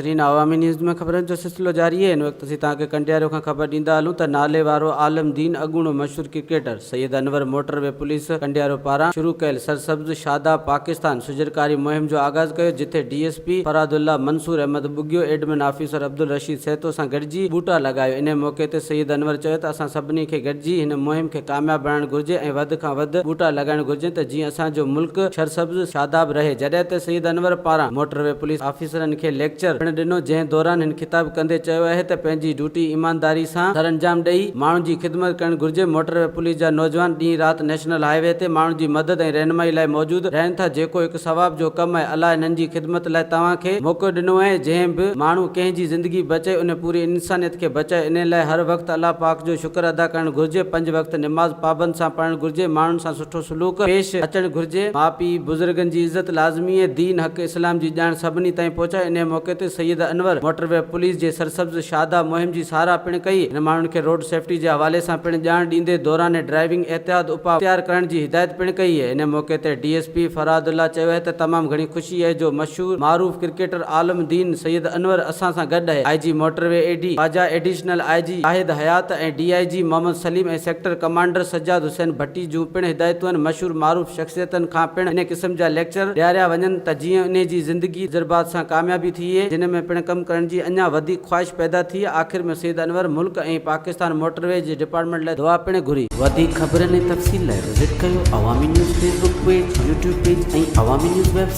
ناظرين عوامي نيوز ۾ خبرن جو سلسلو جاري آهي هن وقت اسين توهان کي ڪنڊياريو کان خبر ڏيندا هلون ته نالي وارو عالم دين اڳوڻو مشهور cricketer Syed Anwar motorway police Kandiaro پاران شروع ڪيل سرسبز شاداب پاڪستان شجرڪاري مهم جو آغاز ڪيو جتي D S P Farhadullah Mansoor Ahmed Bughio admin officer Abdul Rasheed Sahito سان گڏجي ٻوٽا لڳايو انهي موقعي تي سيد انور چيو ته اسان سڀني کي گڏجي هن مهم کي ڪامياب بڻائڻ گهرجي ۽ وڌ کان وڌ ٻوٽا لڳائڻ گهرجن ته جيئن اسان جو ملڪ سرسبز شاداب رهي جڏهن ته سيد انور پاران موٽر وي پوليس آفيسرن کي ليڪچر پڻ ڏنو جنهن دوران هن خطاب ڪندي چيو آهي ته پنهنجي ڊيوٽي ايمانداري سان سرانجام ڏئي ماڻهن جي خدمت ڪرڻ گهرجي موٽر وي پوليس جا نوجوان ڏينهن رات نيشنل هاء وي تي ماڻهن جي مدد ۽ رهنمائي لاء موجود رهن ٿا جيڪو هڪ ثواب جو ڪم آهي الله انهن جي خدمت لاء توهان کي موقعو ڏنو آهي جنهن به ماڻهو ڪنهن جي زندگي بچائي ان پوري انسانيت کي بچائي انهي لاء هر وقت الله پاڪ جو شڪر ادا ڪرڻ گهرجي پنج وقت نماز پابند سان پڙهڻ گهرجي ماڻهن سان سٺو سلوڪ پيش اچڻ گهرجي ماء پيء بزرگن جي عزت لازمي ۽ دين حق اسلام جي ڄاڻ سڀني تائين پهچائي انهي موقعي تي Syed Anwar motor V police جي سرسبز شاداب مهم جي ساراهه پڻ ڪئي هن ماڻهن کي روڊ سيفٽي جي حوالي سان پڻ ڄاڻ ڏيندي دوران ڊرائيونگ احتياط اپاء اختيار ڪرڻ جي هدايت پڻ ڪئي انهي موقعي تي ڊي ايس پي فرهاد الله چيو آهي ته تمام گهڻي خوشي آهي جو مشهور معروف ڪرڪيٽر عالم دين سيد انور اسان سان گڏ آهي I G motorway A D Khawaja additional I G Shahid Hayat ۽ D I G Muhammad Saleem ۽ sector commander Sajjad Hussain Bhatti جون پڻ هدايتون آهن مشهور معروف شخصيتن کان پڻ انهي قسم جا ليڪچر ڏياريا وڃن ته جيئن انهي جي زندگي تجربات سان ڪاميابي ٿئي جن ۾ پڻ ڪم ڪرڻ جي اڃا وڌيڪ خواهش پيدا ٿئي آخر ۾ سيد انور ملڪ ۽ پاڪستان موٽر وي جي ڊپارٽمينٽ لاء دعا پڻ گهري. وڌيڪ خبرن ۽ تفصيل لاء وزٽ ڪيو Awami news Facebook page, YouTube page ۽ Awami news website.